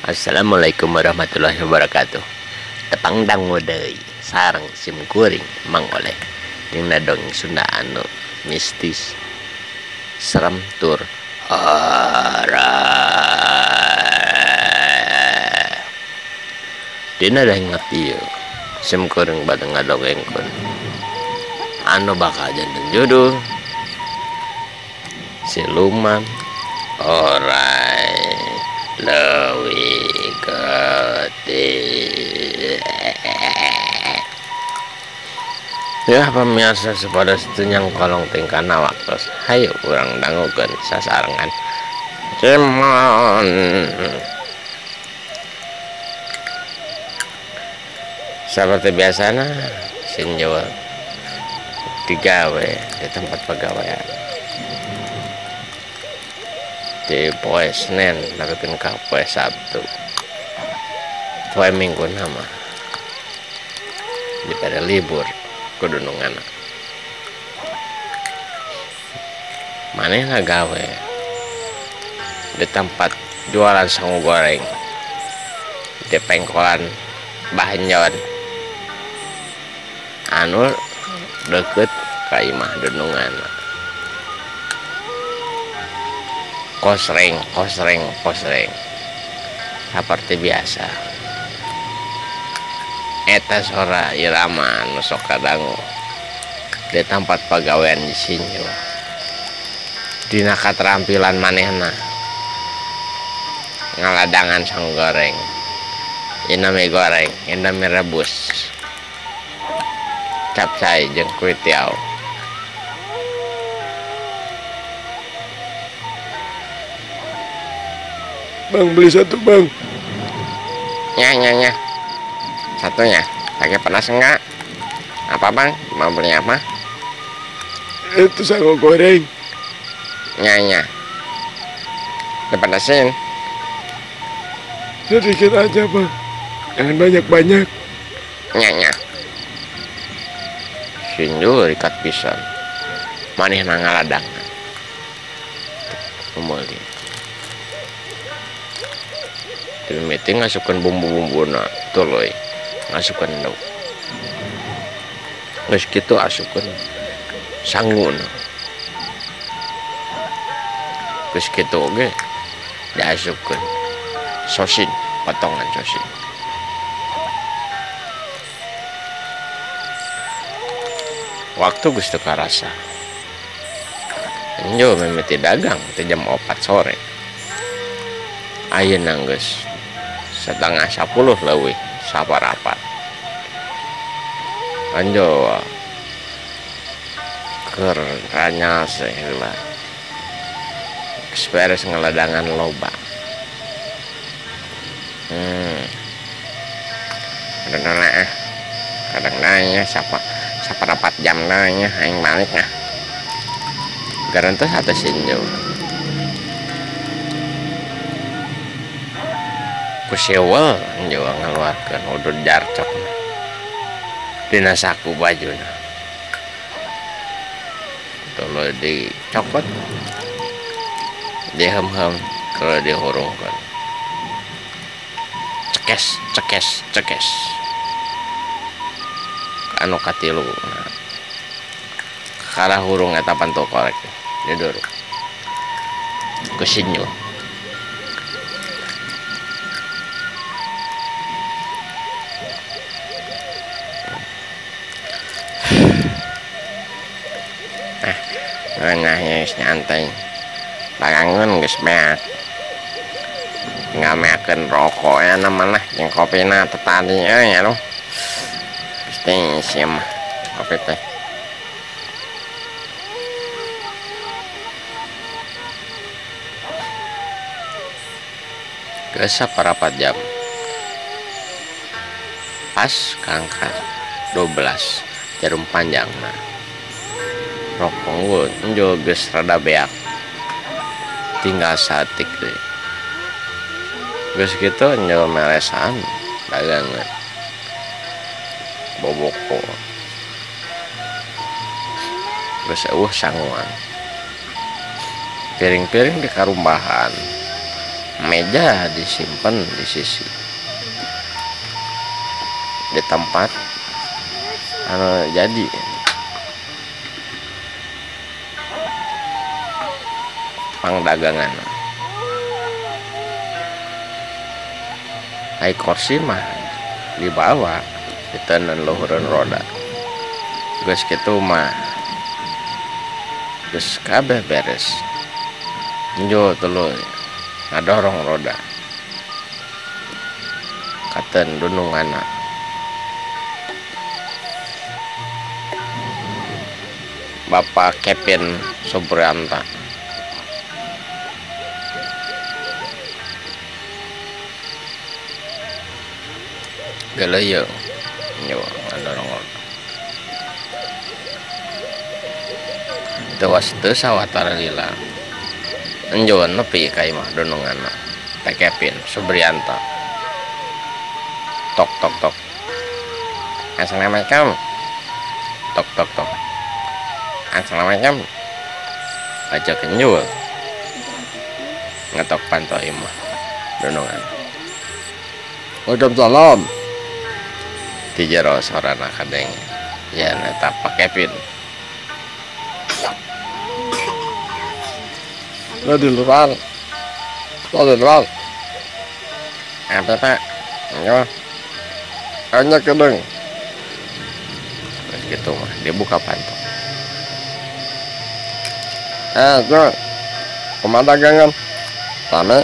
Assalamualaikum warahmatullahi wabarakatuh. Tepang dangu deui sareng sim kuring Mang Oleh dina dongeng Sunda anu mistis serem tur horor. Dina danget ieu sim kuring bade ngadongengkeun anu bakal janten judul Siluman Orai Leuwih Gede. Ya pemirsa sepada setunyang kolong tingkana waktu. Hayu urang dangukeun sasarengan. Cemon. Seperti biasana sinjol digawe di tempat pegawaian. Di poe Senin nepikeun ka poe Sabtu. Poe Minggu nama daripada libur kudunungan. Manehna gawe di tempat jualan sangu goreng di pengkolan Bahanjon anu deket ka imah dunungan. Kosreng, kosreng, kosreng seperti biasa. Eta sora irama anu sok kadangu di tempat pagawean di Sinyo. Dina katerampilan manehna ngaladangan sangu goreng, indomie goreng, indomie rebus, capcay jeung kue tiaw. Bang, beli satu bang. Ya, ya, ya. Satunya. Lagi panas enggak? Apa bang? Mau beli apa? Itu sangu goreng. Ya, ya. Dipanasin. Sedikit aja bang. Jangan banyak-banyak. Ya, ya. Sinju rikat pisan. Manehna ngaladangan. Meuli. Mimiti ngasupkeun bumbu-bumbuna tuluy ngasupkeun endog. Geus kitu asupkeun sanguna. Geus kitu oge diasupkeun sosin, potongan sosin. Waktu geus teu karasa. Enjo mimiti dagang teh jam 4 sore. Ayeuna geus 9:30 leuwih saparapat. Anjo keur ranyas heula. Geus beres ngaladangan loba. Kadang nanya sapa saparapat jam nanya aing balik nah. Garantos atas sinjo. Sewel njo ngaluarkeun udud jarcok dina saku bajuna. Tuluy dicokot, dihem-hem, tuluy dihurungkeun. Cekes, cekes, cekes. Anu katilu. Kakara hurung eta pantu korek diduruk. Ku sinyo. Nah, geus nyantai. Barangan geus beak. Ngameakeun rokok ya namana jeung kopina teh tadi euy aduh. Geus teh sia mah kopi teh. Geus saparapat jam. Pas kangka 12 jarum panjangna. Rokok njo geus rada beak. Tinggal satik deui. Geus kitu njo melesan dagangan. Boboko. Geus eueuh sanguan. Piring-piring di karumbahan. Meja disimpan di sisi, di tempat anu jadi pangdagangan. Ai kursi mah dibawa diteundeun luhureun roda. Geus kitu mah geus kabeh beres. Njo tuluy ngadorong roda katen dununganna. Bapak Kevin Subranta. Geleyeung nyo ngadorong roda. Tewas teu sawatara lila. Enjo nepi ka imah dununganna Pak Kevin Subrianta. Tok tok tok. Assalamualaikum. Tok tok tok. Assalamualaikum. Aja kenyul ngetok panto imah dunungan. Waalaikumsalam. Di jero sorana kadenge. Ya eta Pak Kevin. Lo di luar. Lo di luar. Apa Pak? Enggak. Hanya kedeng. Terus gitu mah dia buka panto. Jo. Kumaha dagangan? Rame.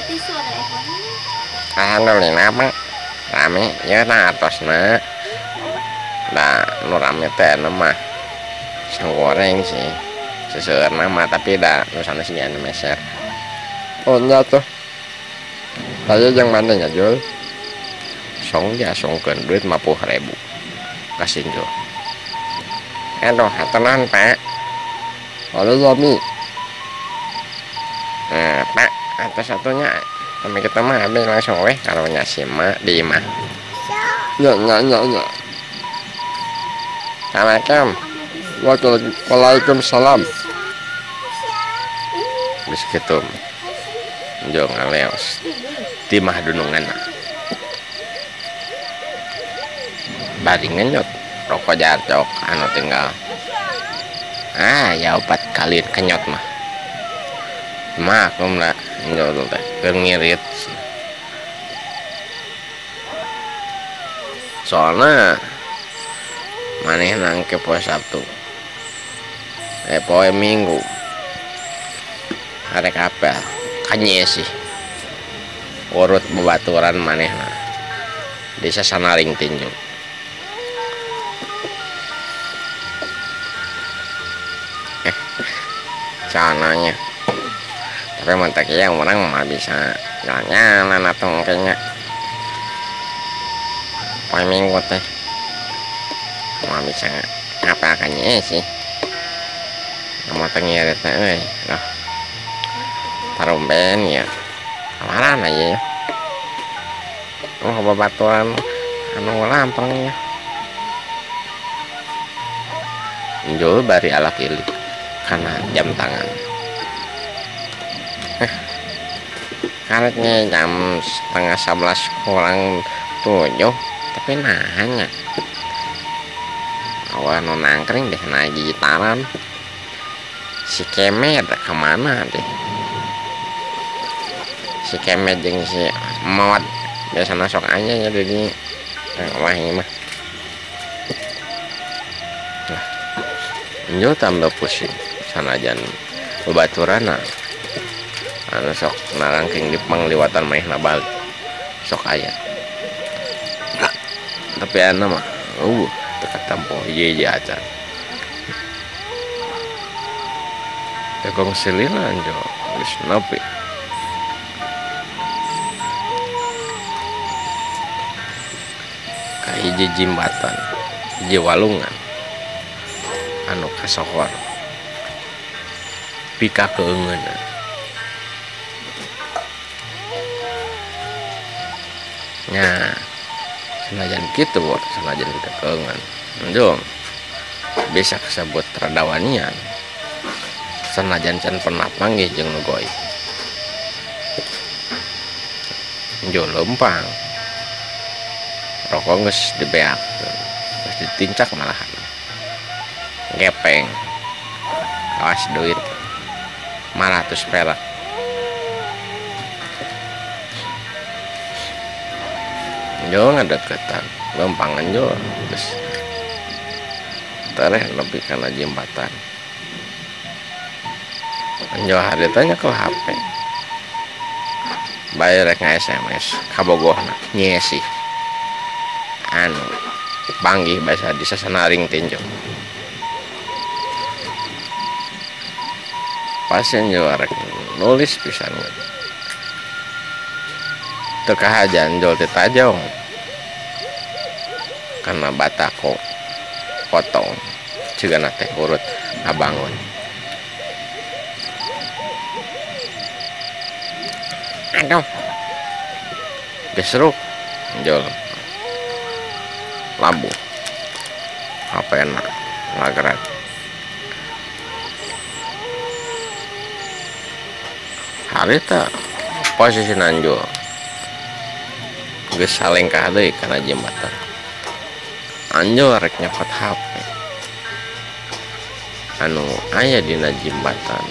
Alhamdulillah Pak. Rame ya nah atosna. Nah, nu rame teh mah sang goreng sih. Seseueur nama tapi da nu sanes ge anu meser. Oh nya tuh. Saya yang mana nya, Jul? Song diasongkeun duit 50.000. Kasih Jul. Aduh, hatur nuhun, Pak. Halo, Sami. Nah, Pak, atas satunya sampai kita mah habis langsung weh kalau nya sima di imah. Ya, ya, ya, ya. Assalamualaikum. Waalaikumsalam. Geus kitu. Njo ngaleos di mah dunungan. Bari ngenyot rokok jarcok anu tinggal. Ah, ya opat kali kenyot mah. Maklum lah, njo teh keur ngirit. Soalna maneh nangke poe Sabtu. Poe Minggu. Arek apel kanye sih. Urut bebaturan manehna. Desa sanaring tinju. Cananya. Tapi mentek ya orang mah bisa jalan-jalan atau kayaknya. Poe Minggu teh. Mah bisa apa kanye sih. Mau tengirit teh euy. Lah. Tarumben ya. Kamaran aja ya. Oh, babaturan anu lampang ya. Njo bari alak ilik karena jam tangan. Karetnya jam 10:30 kurang 7, tapi nahannya. Awan nu nangkring deh naik gitaran. Si Kemed kemana deh? Si Kemed jeung si Mawat biasana sok anya nya di dinya. Wah ini mah. Lah. Njo tambah pusing sanajan babaturana anu sok narangking di pangliwatan manehna balik. Sok aya. Tapi ana mah eueuh teu katampo hiji-hiji acan. Tekong silila njo geus nepi. Ka hiji jimbatan, hiji walungan anu kasohor pika keungeuna. Nya sanajan kitu, sanajan pika keungeun. Njo bisa kasebut radawanian. Sanajan can pernah panggih jeung nu goib. Enjo lempang. Rokok geus dibeak, geus ditincak malahan. Gepeng. Kawas duit 500 perak. Enjo ngadeukeutan, lempang enjo geus tereh nepi kana jembatan. Enjo harita nyekel HP. Bae rek nge-SMS kabogohna nyesih. Anu panggih basa di sasanaring tinjo. Pas enjo rek nulis pisan. Teu kahajan enjo teh tajong. Kana batako potong cigana teh urut ngabangun. Aduh. Gesruk enjol. Labuh. HP-na ngagerak. Harita posisi nanjul geus salengkah deui kana jembatan. Anjol rek nyokot HP anu aya dina jembatan.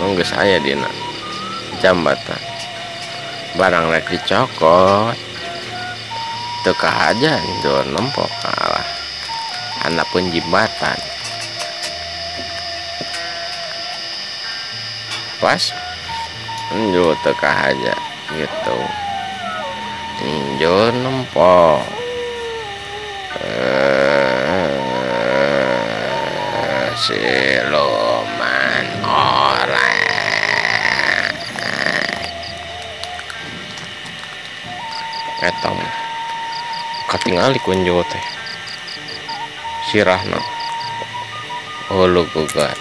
Nu geus aya dina jambatan. Barang rek dicokot teu kahaja anjol nempok ka arah handapeun jembatan. Pas enjo teu kahaja gitu. Enjo nempok. Siluman orang. Eta mah katingali ku enjo teh. Sirahna hulu gugat.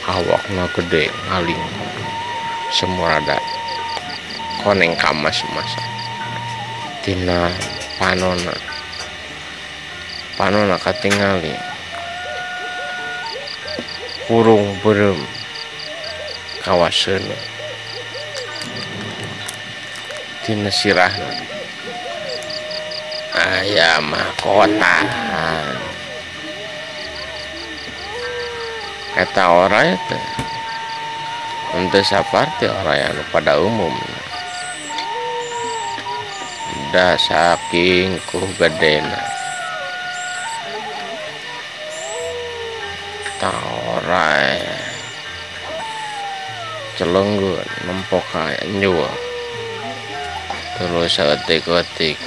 Awakna gede ngaling semurada koneng kamas-masan. Tina panona panona katingali kurung beureum kawaseuna. Tina sirahna aya mahkotaan. Eta oray teh henteu saparti oray anu pada umumna. Da saking ku gedena. Ta oray celenggeun nempok ka enjul. Terus saeutik-eutik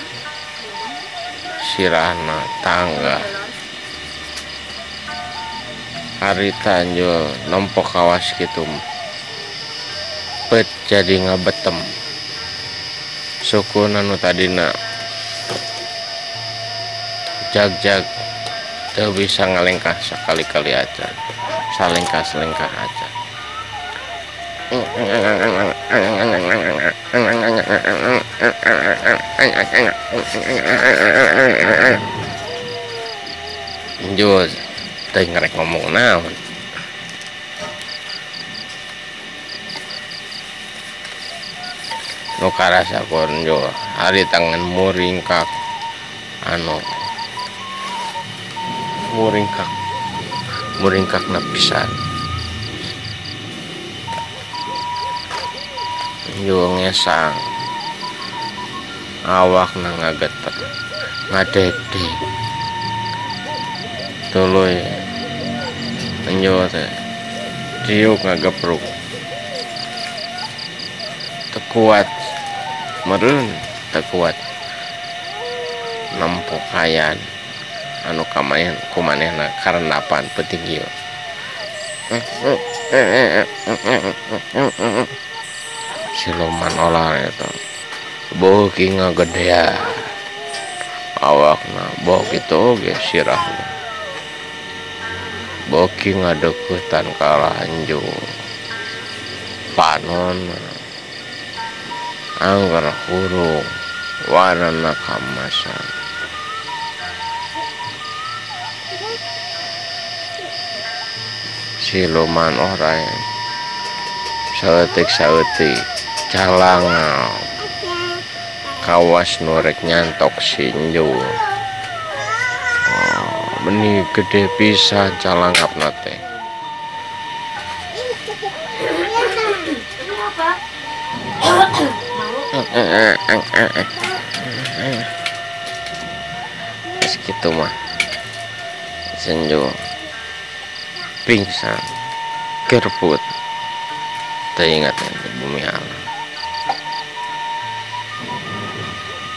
sirahna tangga. Harita anjul nempok kawas kitu pet jadi ngabetem. Sukuna nu tadina jag-jag teu bisa ngalengkah sakali-kali acan, salengkah-selengkah acan. Anjul teu ngarek ngomong naon. Nu karasa ku enjol ari tangan muringkak anu muringkak muringkakna pisan. Enjol ngesang awakna ngageter ngadedek. Tuluy enjol teh diuk ngagepruk. Teu kuat meureun, teu kuat nempok kayan anu kamayan kumanehna karendapan peuting ieu. Siluman olar eta beuki ngagedean awakna, beuh kitu oge sirahna. Beuki ngadeuketan ka arah enjul. Panonna angger hurung warnana kamasan. Siluman oray Saeutik-saeutik calangap kawas nu rek nyantok si Enjul. Oh, meni gede pisan calangapna teh. Geus kitu mah si Enjul pingsan kerput teu ingat di bumi alam.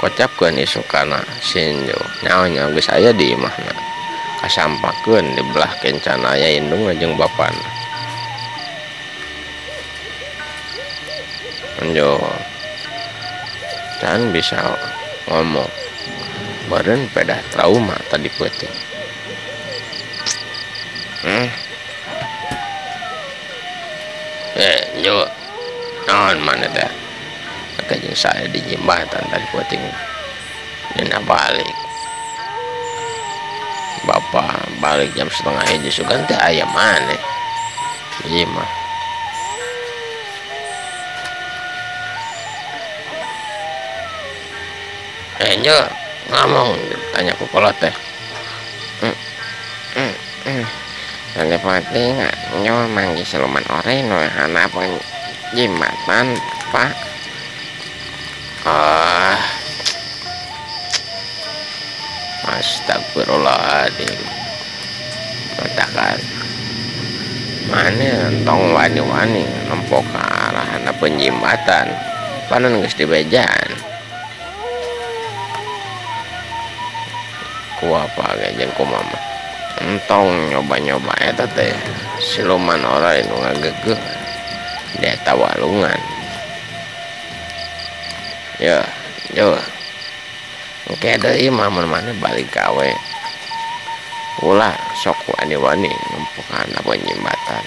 Kocapkeun isukana si Enjul nyaho-nyaho geus aya di imahna, kasampakeun di belah kencana aya indungna jeung bapana. Enjul can bisa ngomong, meureun pedah trauma tadi peuting. Enjul naon maneh teh? Ka jeung sae di jembatan tadi peuting. Dina balik. Bapak balik jam 12.30 sugan teh aya maneh. Ieu mah. Enjul ngomong tanya ku kolot teh. Tadi peuting Enjul manggih siluman oray nu handap jembatan, Pak. Ah. Astagfirullahaladzim. Matakan mana entong wani-wani nempo ka arah handap jembatan. Panon geus dibejaan. Ku apa ge jeung ku mama. Entong nyoba-nyoba eta teh siluman oray nu ngagegeuh di eta walungan. Ya, yo. Engke deui mah mun maneh balik gawe. Ulah sok wani-wani nempo ka handap jembatan.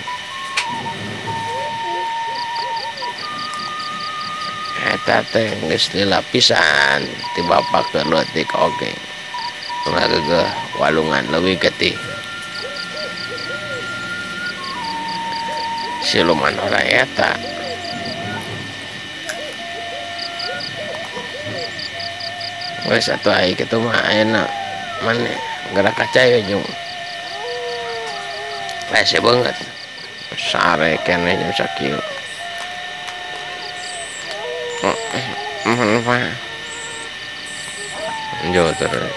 Eta teh geus lila pisan ti bapak keur leutik oge. Ngagegeuh walungan leuwih getih. Siluman oray eta. Geus atuh ai kitu mah ayeuna maneh gerak kaca ye jeung hese beungeut. Sare keneh jam sakieu. Mohon Pak. Enjul terus.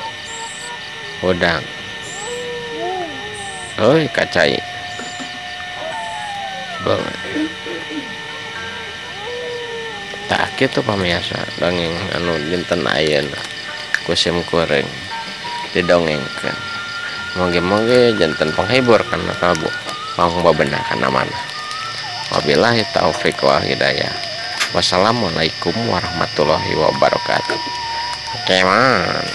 Udang. Heuy kacai. Banget. Tah kitu pamirsa dongeng anu dinten ayeuna ku sim kuring didongengkeun. Moge-moge janten panghibur kana kalbu, pangbabeunah kana manah. Wabillahi taufik wal hidayah. Wassalamualaikum warahmatullahi wabarakatuh. Keman.